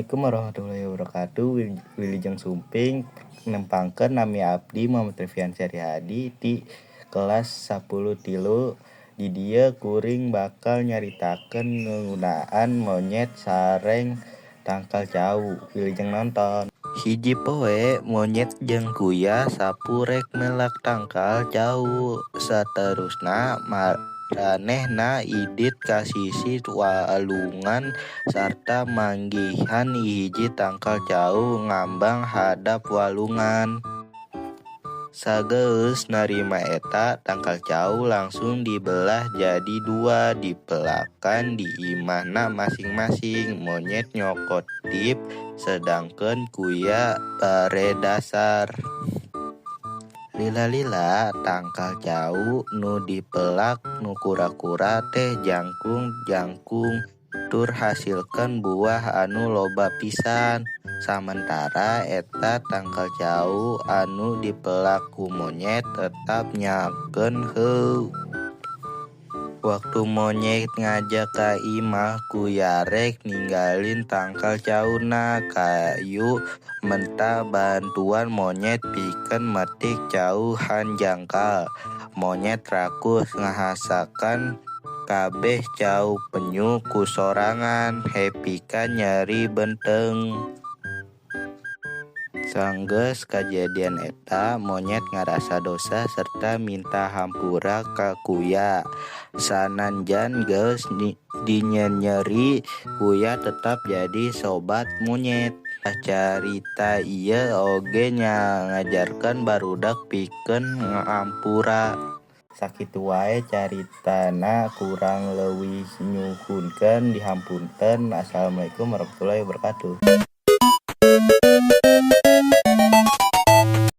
Assalamualaikum warahmatullahi wabarakatuh. Wilujeng Sumping, nempangkeun nami abdi Muhammad Rifian Syarihadi ti kelas 10 tilu. Di dieu kuring bakal nyaritakeun ngeunaan monyet sareng tangkal cau. Wilujeng nonton. Hiji poe monyet jeung kuya sapu rek melak tangkal cau. Saterusna maranehna indit ka sisih walungan sarta manggihan hiji tangkal cau ngambang hadap walungan. Sageus narima eta tangkal cau langsung dibelah jadi dua, dipelakan di imahna masing-masing. Monyet nyokot tip sedangkeun kuya bare dasar. Lila-lila tangkal cau nu dipelak nu kura-kura teh jangkung-jangkung tur hasilkeun buah anu loba pisan. Samentara eta tangkal cau anu dipelak ku monyet tetap nyakeun heu. Waktu monyet ngajak ka imah, kuya rek ninggalin tangkal cauna. Kayu menta bantuan monyet pikeun metik cau hanjangkal. Monyet rakus ngahasakan kabeh cau penyu ku sorangan, hepika nyeri beuteung. Sanggeus kajadian eta, monyet ngarasa dosa serta minta hampura ka kuya. Sanajan geus dinyenyeri, kuya tetap jadi sobat monyet. Carita ieu oge ngajarkeun barudak pikeun ngahampura. Sakitu wae caritana, kurang leuwih nyuhunkeun dihapunten. Assalamualaikum warahmatullahi wabarakatuh.